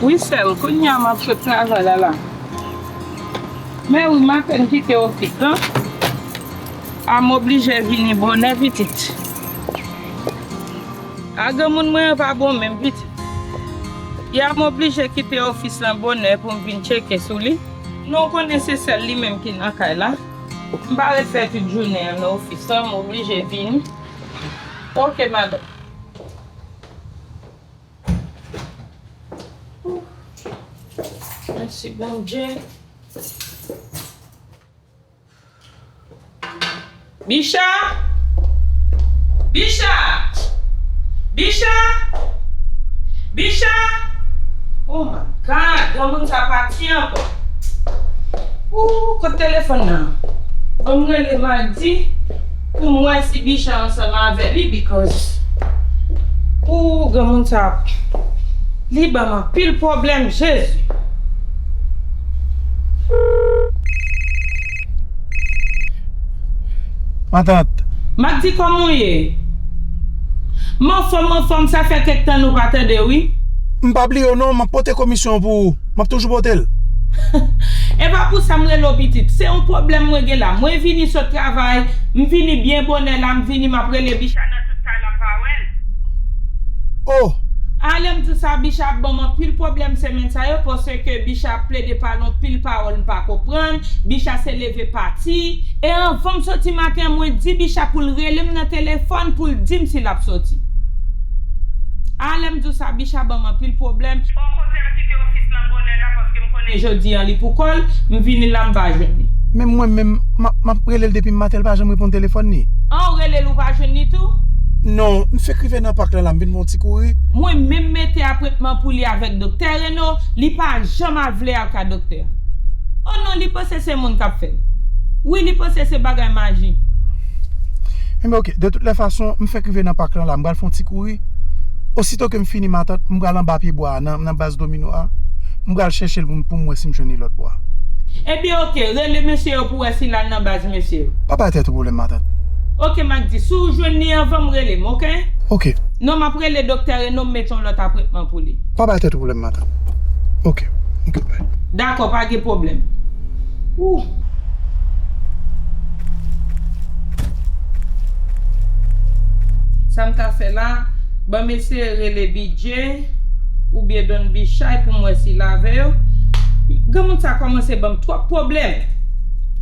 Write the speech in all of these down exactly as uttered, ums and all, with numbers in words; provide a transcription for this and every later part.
Wi, sè m, kounye a m ap sot travay la, la. Men wi, m apèn kite ofis lan. A m oblije vini bonè, pitit. A granmoun mwen an pa bon menm, pitit. Yè m oblije kite ofis lan bonè pou m vin tcheke sou li. Non, w konnen se sèl li menm ki nan kay la. M pa ret fè tout jounen an nan ofis lan, m oblije vini. Oke, madanm. Mèsi, Bondye. Bicha! Bicha! Bicha! Bicha! Oh my God, granmoun sa pati ankò. Ooh, kot telefòn nan? Ban m rele Magdi pou m wè si Bicha ansanm avè li, because ooh, granmoun sa, li ban m anpil pwoblèm, Jezi. Matant. Magdi, kòman w ye? M anfòm, m anfòm, sa fè kèk tan nou pa tande, wi. M pa bliye w non, m ap pote komisyon pou ou. M ap toujou pote l. E pa pou sa m rele w, pitit. Se yon pwoblèm mwen gen la. Mwen vini sot travay, m vini byen bonè la, m vini, m ap rele Bicha nan tout kay la, m pa wè l. Oh! A lè m di w sa, Bicha ap ban m anpil pwoblèm semèn sa yo, paske Bicha ap plede pale anpil pawòl m pa konprann, Bicha se leve pati, e anvan m soti maten an, mwen di Bicha pou l rele m nan telefòn pou l di m si l ap soti. A lè m di w sa, Bicha ban m anpil pwoblèm. Okontrè, m kite ofis lan bonè la paske m konnen jodi an li pou kò l, m vini la m pa jwenn li. Men mwen menm, m ap, m ap rele l depi maten, l pa janm reponn telefòn li. An, w rele l, ou pa jwenn li tou? Non, m fèk rive nan pak lan la, m vin fè yon ti kouri. Mwen menm mete apwentman pou li avèk doktè Reno, li pa janm a vle al ka doktè. Oh non, li panse se moun k ap fè l. Wi, li panse se bagay maji. Enben, oke, de tout lè fason, m fèk rive nan pak lan la, m pral fè yon ti kouri. Osito ke m fini matant, m pral anba pye bwa a, nan, nan baz domino a. M pral chèche l pou m, pou m wè si m jwenn li lòt bò a. Ebyen, oke, rele mesye yo pou wè si l al nan baz mesye yo. Pa bay tèt ou pwoblèm, matant. Oke, Magdi, si w jwenn li anvan m, rele m, oke? Oke. Non, m ap rele doktè Reno, m mete yon lòt apwentman pou li. Pa bay tèt ou pwoblèm, matant. Oke. Oke, bay. Dakò, pa gen pwoblèm. Ooh. Sa m ta fè la, ban m eseye rele Bidje oubyen Don Bichay pou m wè si l avè yo. Granmoun sa kòmanse ban m twòp pwoblèm.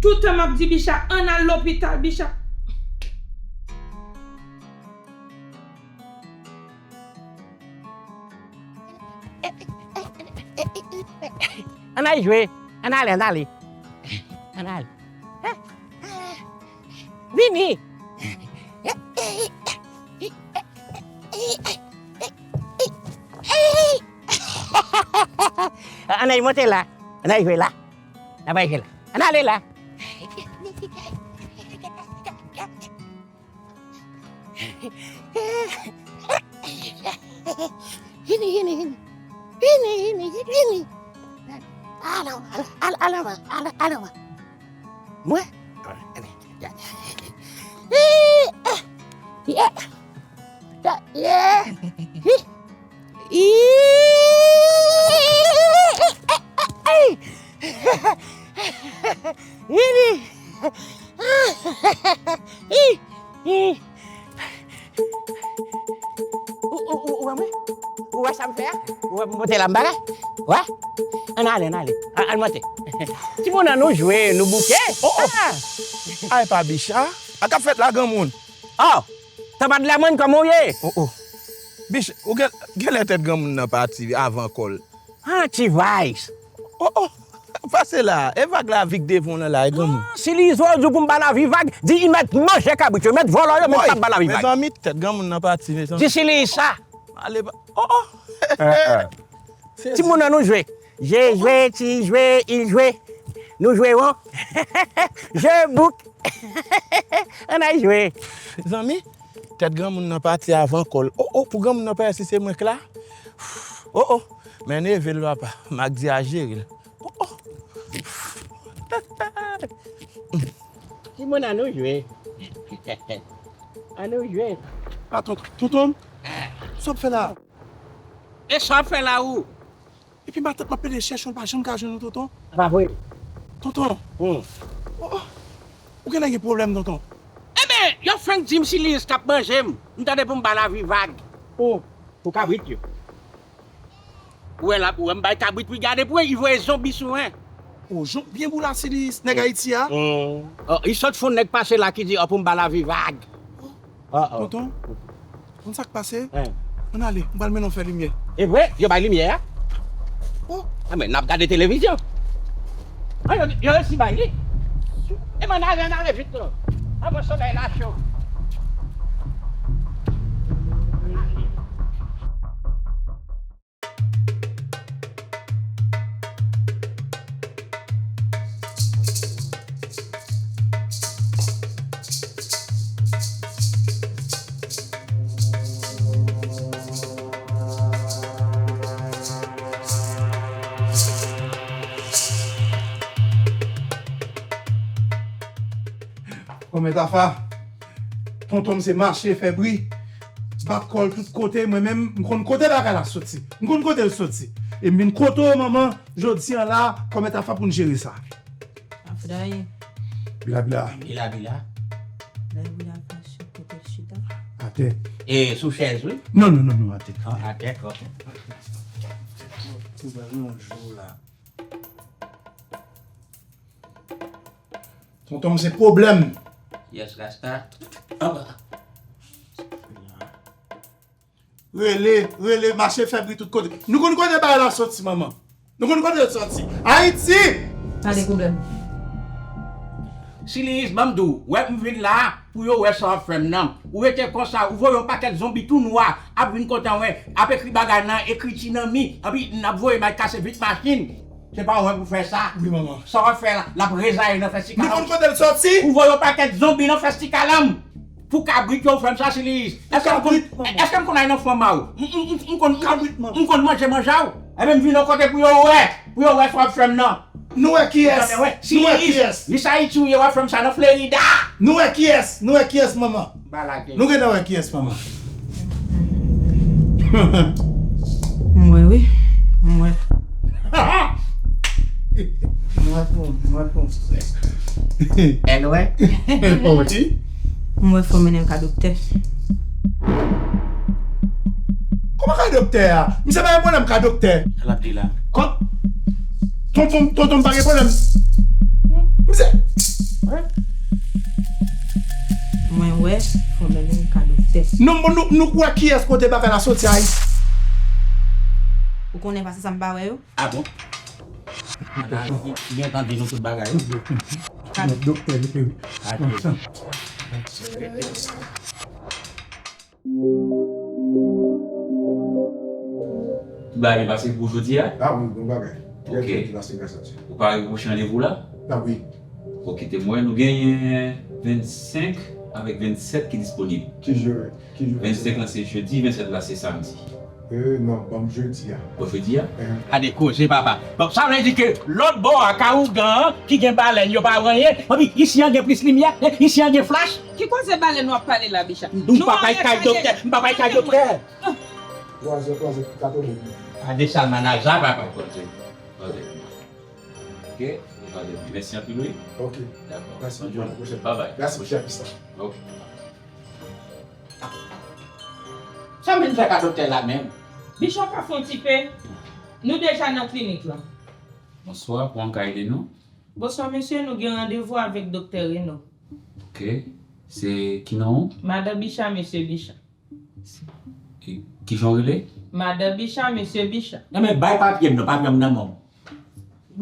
Toutan m ap di Bicha, ann al lopital, Bicha. Ann al jwe. Ann ale, ann ale. Ann ale. Vini. Ann al monte la. Ann al jwe la. N ap al jwe la. Ann ale la. Vini, vini, vini. Vini, vini, vini. Al anvan, al, al, al anvan, al, al anvan. Mwen? Yeah. Yeah. Yeah. Ou, ou, ou, ou wè mwen? Ou wè sa m fè a? Ou wè m monte la m bagay? Wè? Ann ale, ann ale. Ann, ann monte. Timoun an nou jwe, nou bouke. Oh, oh. Ah! Ay, pa Bicha. Sa k ap fèt la, granmoun? Oh! Tanpad la, mwen, kòman w ye? Oh, oh. Bicha, ou gen, genlè tèt granmoun nan pati avan kò l. Ah, ti Vice. Oh, oh. Pase la. E vag lavi k devan w lan la, e granmoun. Ah, si li izo di w pou m ba lavi vag, di li mèt manje kabrit yo, mèt vòlò yo, men pa ba lavi vag. Mezanmi, tèt granmoun nan pati, mezanmi. Di si li sa. Ale ba. Oh, oh. Eh, eh. Timoun an nou jwe. Je jwe, ti jwe, il jwe. Nou jwe, wi. Je bouk. Ann al jwe. Mezanmi, tèt granmoun nan pati avan kò l. Oh, oh, pou granmoun nan pa wè si se mwen k la. Oh, oh. Men neve l, papa. M ap di a jere l. Oh, oh. Timoun an nou jwe. An nou jwe. Ah, tonton, tonton, sa w ap fè la? E sa w ap fè la ou? Epi matant m ap pede chèche w, l pa janm ka jwenn ou, tonton. Sa pa vre? Tonton. Hmm. Oh, oh. Ou genlè gen pwoblèm, tonton. Enben, yo fenk di m Siliis k ap manje m. M tande pou m ba lavi vag. Oh, pou kabrit yo. Ou wè la, ou wè m bay kabrit wi, gade pou wè, li voye zonbi sou mwen. Oh, jon, byen boula Siliis, nèg Ayiti a. Mm. Oh, li sot fon nèg pase la ki di, oh, pou m ba lavi vag. Oh, oh. Tonton, konn sa k pase? Hein. Ann ale, m pral mennen w fè limyè. E vre, yo bay limyè a? Oh. Ah, men n ap gade televizyon. Ah, yo, yo resi bay li. E men ann ale, ann ale vit non. Avan solèy la cho. Kòmè Tafa, tonton m se mache fè bri, bat kò l tout kote, mwen menm, m konn kote bagay la soti. M konn kote l soti. E m vin kote w, manman, jodi a la, Kòmè Tafa pou n jere sa. Afdaye. Bila, bila. Bila, bila. Lè bila fache kote l chita. Atè. E sou chèz, wi? Non, non, non, non, atè. Ah, atè, ok. Ou pral yon jou la. Tonton m se pwoblèm. Yes, Rasta. Aba. Rele, rele, mache fè bri tout kote. Nou konn kote bagay la soti, manman. Nou konn kote l soti. Ayiti! Pa de pwoblèm. Siliis, ban m di w, wè m vin la pou yo wè sa w ap fè m nan. Ou rete konsa, ou voye yon pakèt zonbi tou nwa ap vin kote mwen, ap ekri bagay nan ekriti nan mi, anpi n ap voye m al kase vit machin. Se pa ou menm pou fè sa. Wi, manman. Sa w ap fè la, l ap rezaye nan fèstikal. Nou konn kote l soti? Ou voye yon pakèt zonbi nan fèstikal la. Pou kabrit yo fè m sa, Siliis. Èske m konn, èske m konn al nan fon ma w? M, m, m, m konn, m konn manje manje w? Ebyen, m vin yon kote pou yo wè. Pou yo wè sa w ap fè m nan. Nou wè kiyès? Nou wè kiyès? Miss Haiti ou ye, w ap fè m sa nan Florida. Nou wè kiyès? Nou wè kiyès, manman? Balake. Nou gentan wè kiyès, manman. M wè wi. M wè. M wè pou, m wè pou. Èl wè? Wi. M wè fò mennen m ka doktè. Kòman ka doktè a? Misye pa gen pwoblèm ka doktè. Sa l ap di la? Kò-, tonton, tonton m pa gen pwoblèm. Misye. Mwen wè fò mennen m ka doktè. Nou, nou, nou wè kiyès kote bagay la soti a? Ou konnen pase sa m pa wè yo? Ah bon? Li gentan di nou tout bagay. Doktè, doktè, wi. Ah, ok. Tout bagay byen pase pou jodi a? Ah wi, bon bagay. Ok. Byen pase, gras a Dye. Ou pare pou pwochen randevou la? Ah wi. Ok, te mwen, nou genyen vennsenk avèk vennsèt ki disponib. Ki jou, ki jou? Vennsenk lan se jedi, vennsèt la se samdi. Euh, non, ban m jedi a. Pou jodi a? Eh. Gade koze, papa. Bon, sa vle di ke lòt bò a, ka ougan an, ki gen balèn, yo pa wè anyen. Epi, isi an gen plis limyè, eh, isi an gen flach. Ki koze balèn w ap pale la, Bicha? Nou pa bay kay doktè, m pa bay kay doktè. Twazè, twazè, katòzè. Gade sa l manaza, papa. Koze, koze. Ok, koze. Mèsi anpil, wi. Ok. Dakò. Mèsi. Bonn jounen. Bye bye. Mèsi, chèf Bicha. Ok. Sa m vin fè ka doktè la menm? Bicha, w ka fè yon ti pe? Nou deja nan klinik lan. Bonswa, kòman m ka ede nou? Bonswa, mesye, nou gen randevou avèk doktè Reno. Ok. Se ki non w? Madan Bicha, mesye Bicha. E, kijan w rele? Madan Bicha, mesye Bicha. Enben, bay papye m non, papye m nan men w.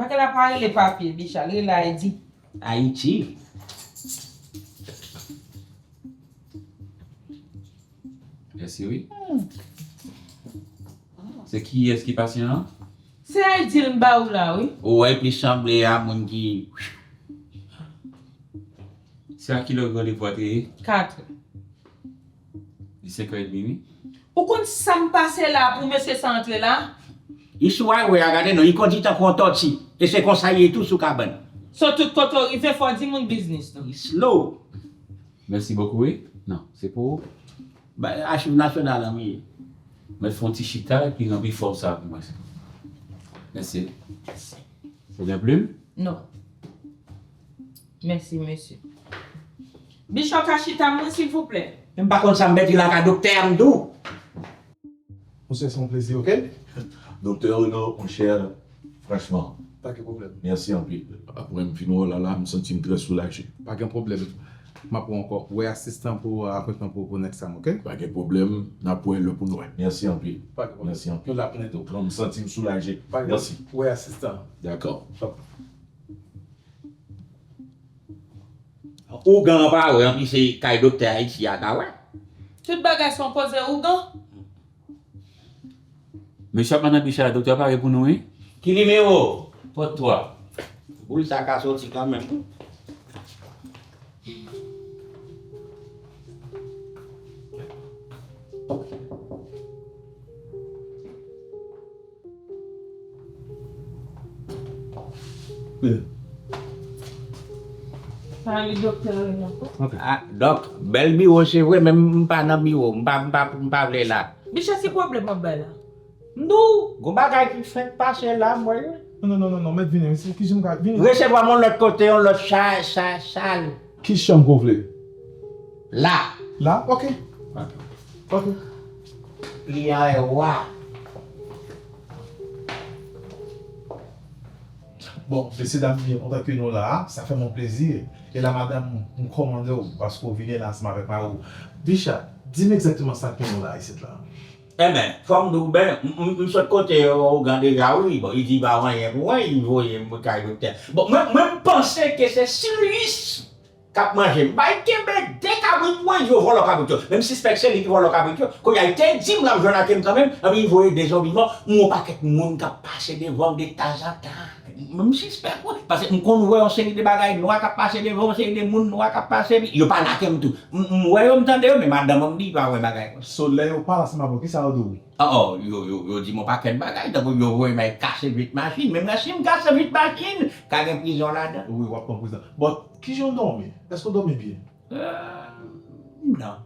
Bagay la pa rele papye, Bicha, l rele Ayiti. Ayiti. Mèsi, wi. Se kiyès ki pasyan an? Se Aydil m ba ou la, wi. Ou wè, plis sanble a moun ki... Se a kilè randevou a te ye? Katrè. Li senkè edmi, wi. Ou konn sa m pase la pou mesye sa antre la? Li sou highway a, gade non, li kondi tankou yon tòti. E se konsa li ye tou sou kabann. So tout kote w rive, fò w di moun biznis nou. Li slow. Mèsi bokou, wi. Non, se pou ou. Ba, achiv nasyonal an, wi. Mèt fè yon ti chita epi ranpli fòm sa pou mwen. Mèsi. Ou gen plim? Non. Mèsi, mesye. Bicha, w ka chita mwen, silvouplè? M pa konn sa m mèt di la ka doktè a, m di w. Monchè, se yon plezi, oke? Doktè Renaud, monchè, franchman, Pa gen pwoblèm. Mèsi anpil. Apre m fin wè w la, la, m santi m trè soulaje. Pa gen pwoblèm. M ap wè w ankò. Wè asistan pou apwentman pou, pou next time, oke? Pa gen pwoblèm, n ap wè lè pou n wè. Mèsi anpil. Pa gen pwoblèm. Mèsi anpil. Nou la pou n ede w. Bon, m santi m soulaje. Pa gen Mèsi. Wè asistan. Dakò. Ougan an pa wè, anpi se kay doktè Ayiti a ka wè. Tout bagay se yon koze ougan. Mesye ap nan bicha, doktè pare pou nou, wi. Ki nimewo? Pòt twa. Boul sa ka soti kanmenm. Pale doktè Renan. Ah, dòk, bèl biwo se vre, men m pa nan biwo, m pa, m pa, m pa vle la. Bicha, se pwoblèm w ap bay la. M di w. Gon bagay ki fenk pase la, m wè. Non, non, non, non, non, mèt vini, mesye, ki jan m ka vini? Resevwa m yon lòt kote, yon lòt chal, chal, chal. Ki chanm ke w vle? La. La? Oke. Oke. Kliyan e wa. Bon, mesye dam, byen kontan ke nou la a, sa fè m yon plezi. E la, madanm, m kòmande w, paske w vini la ansanm avèk mari w. Bicha, di m egzakteman sa ke nou la isit la. Enben, fò m di w, ben, m, m, m sot kote ougan deja, wi. Bon, li di pa w anyen pou mwen, li voye m kay doktè. Bon, mwen, mwen, m panse ke se Siliyis k ap manje m. Bay kenbe de kabrit mwen, yo vòlò kabrit yo. Men m sispèk se li ki vòlò kabrit yo. Kounye a, li te di m l ap jwenn ak m kanmenm, epi li voye de zonbi mò. M wè yon pakèt moun k ap pase devan m de tanzantan. M, m sispèk, wi. Paske m konn wè yon seri de bagay nwa k ap pase devan m, yon seri de moun nwa k ap pase, epi yo pa lage m tou. M, m wè yo, m tande yo, men madanm mwen m di pa wè bagay konsa. So, lè yo pale ansanm avè w, kisa yo di w? Oh, oh, yo, yo, yo di m yon pakèt bagay, tankou yo voye m al kase vit machin. Menm nan si m kase vit machin, ka gen prizon ladan. Wi, w ap pran prizon. Bon, ki jan w dòmi? Èske w dòmi byen? Euh, non.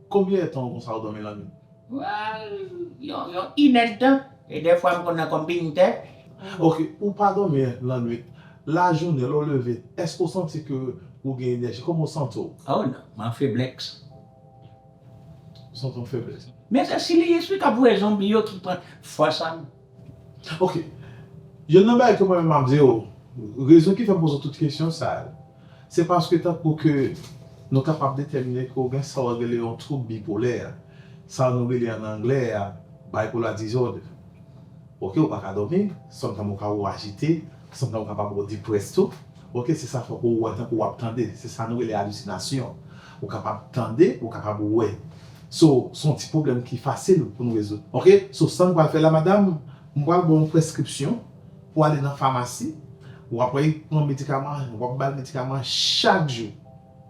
Konbyen èdtan konsa w dòmi lannwit? Well, yon, yon inèdtan. E dèfwa m konn nan konbinitè. Ok, ou pa dòmi lannwit. Lajounen, lè w leve, èske w santi ke ou gen enèji? Kòman w santi w? Oh non, m an feblèks. Ou santi w feblès. Men se Siliyis wi k ap voye zonbi yo ki pran fòs an m. Ok. Youn nan bagay ke mwen menm m ap di w, rezon ki fè m poze w tout kesyon sa yo, se paske tankou ke nou kapab detèmine ke w gen sa w rele yon twoub bipolè, sa nou rele an anglè a bipolar disorder. Ok, ou pa ka dòmi, sometimes ou ka wè w ajite, sometimes ou kapab wè w depressed tou. Ok, se sa fòk ou wè tankou w ap tande, se sa nou rele alisinasyon. Ou kapab tande, ou kapab wè. So, se yon ti pwoblèm ki fasil pou nou rezoud. Ok, so sa nou pral fè la, madanm, m pral ba w yon preskripsyon pou ale nan famasi, w ap pran medikaman, w ap ba l medikaman chak jou.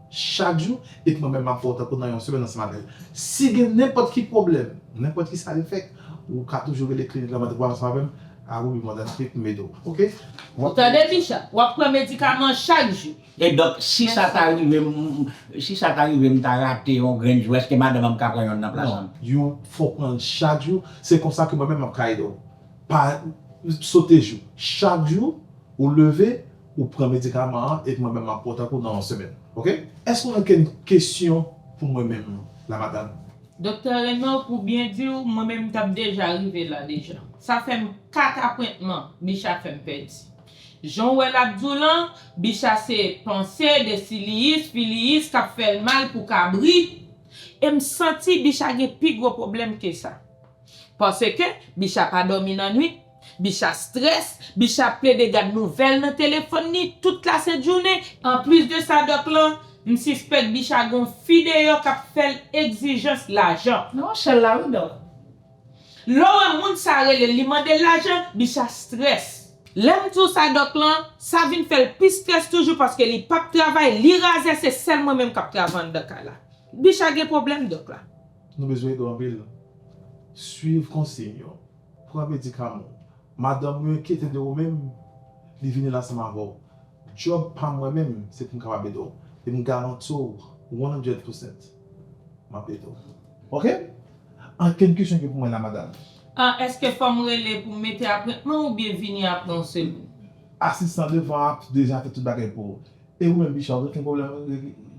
Chak jou, epi mwen menm m ap wè w tankou nan yon semèn ansanm avè l. Si gen nenpòt ki pwoblèm, nenpòt ki side effect, ou ka toujou rele klinik la, mande pou ansanm avè m, I will be more than happy pou m ede w. Ok? Ou tande, Bicha? W ap pran medikaman chak jou. E donk, si sa ta rive m, si sa ta rive m ta rate yon grenn jou, èske madanm an ka pran yonn nan plas an? Non, you fò pran l chak jou. Se konsa ke mwen menm m ap ka ede w. Pa sote jou. Chak jou, ou leve, ou pran medikaman an, epi mwen menm m ap pran tankou nan yon semèn. Ok? Èske w gen okenn kesyon pou mwen menm la, madanm? Doktè Renan, pou byen di w, mwen menm m t ap deja rive la deja. Sa fè m kat apwentman Bicha fè m pèdi. Jan w wè l ap di w lan, Bicha se panse de Siliyis, Filiyis k ap fè l mal pou kabrit. E m santi Bicha gen pi gwo pwoblèm ke sa. Paske Bicha pa dòmi nan nwit, Bicha strès, Bicha ap plede gad nouvèl nan telefòn li tout lasent jounen. Anplis de sa, dòk lan, m sispèk Bicha gon fi deyò k ap fè l egzijans lajan. Non, sèl la wi, dòk. Lè w wè moun sa rele l, li mande l lajan, Bicha strès. Lè m di w sa, dòk lan, sa vin fè l pi strès toujou paske li p ap travay, li razè, se sèl mwen menm k ap travay anndan kay la. Bicha gen pwoblèm, dòk la. Nou bezwen ede w anpil. Swiv konsiy yo. Pran medikaman w. Madanm mwen enkyete de ou menm, li vini la ansanm avè w. Djòb pa m mwen menm, se pou m kapab ede w. E m garanti w one hundred percent m ap ede w. Ok? Ankenn kesyon ki pou mwen la, madanm? Ah, èske fò m rele pou m mete apwentman oubyen vini apre yon semèn? Asistan devan ap deja fè tout bagay pou ou. E ou menm, Bicha, ou gen pwoblèm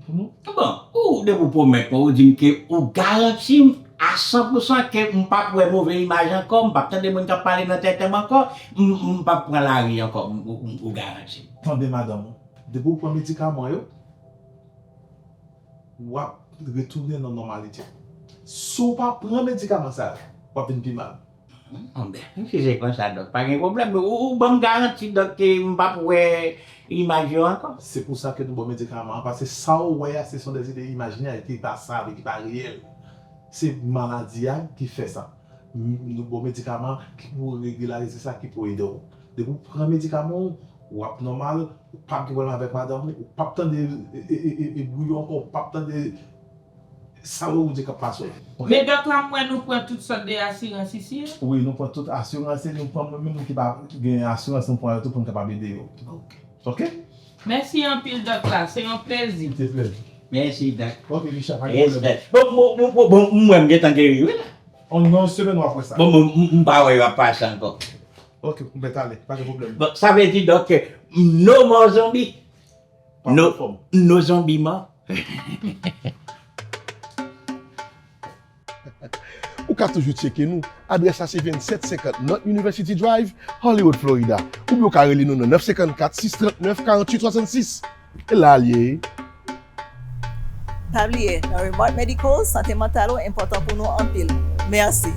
pou nou? Bon, ou depi ou pwomèt mwen, ou di m ke ou garanti m a san pou san ke m p ap wè move imaj ankò, m p ap tande moun k ap pale nan tèt m ankò, m p ap pran lari ankò, ou garanti m. Tande madanm ou, depi ou pran medikaman yo, w ap retounen nan nòmalite. Si w pa pran medikaman sa yo, w ap vin pi mal. Anben, si se konsa, dòk, pa gen pwoblèm. Ou, ou ban m garanti, dòk, ke m p ap wè imaj yo ankò. Se pou sa ke nou ba w medikaman an, paske sa w wè a, se son de ide imajinè ki pa sa, ki pa reyèl. Se maladi a ki fè sa. Nou ba w medikaman ki pou regilarize sa, ki pou ede w. Depi w pran medikaman w, w ap nòmal, ou p ap gen pwoblèm avèk madanm ou, ou p ap tande e, e, e, e, e bwi yo ankò, ou p ap tande sa yo ou di k ap pase w. Men dòk la, m wè nou pran tout sòt de asirans isi a? Wi, nou pran tout asirans e nou pran menm moun ki pa gen asirans, nou pran yo tou pou n kapab ede yo. Ok. Mèsi anpil dòk la, se yon plezi. Se plezi. Mèsi dòk. Ok, Richard, pa gen pwoblèm. Respè. Bon, bon, bon, bon, bon, m wè m gentan geri wi la. Nan yon semèn w ap wè sa. Bon, bon, m, m pa wè yo ap pase ankò. Ok, ou mèt ale, pa gen pwoblèm. Bon, sa vle di dòk ke m no more zonbi. No, no zonbi mò. Ou ka toujou tcheke nou. Adrès la se vennsèt senkant North University Drive, Hollywood, Florida. Oubyen ou ka rele nou nan nèf senkannkat, sis trannèf, karanntuit swasannsis. E la l ye. Pa bliye, nan Remark Medical, sante mantal ou enpòtan pou nou anpil. Mèsi.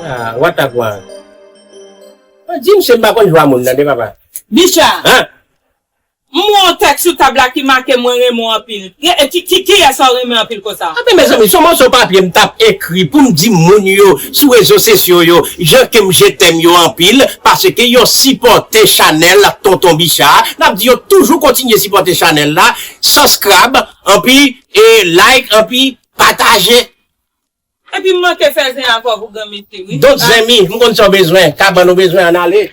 Ah, what a gwang. Di misye m pa konn jwa moun nan de papa. Bicha! M wè yon tèks sou tab la ki make mwen renmen w anpil. Kiyès sa w renmen anpil konsa? Anben mezanmi, se yon moso papye m t ap ekri pou m di moun yo sou rezo sosyo yo jan ke m je t'aime yo anpil, paske yo sipòte chanèl Tonton Bicha. N ap di yo toujou kontinye sipòte chanèl la, subscribe, anpi e like, anpi pataje. Epi m manke fè zen avè w pou granmesi wi. Donk zenmi, m konn sa w bezwen, kabann ou bezwen, ann ale.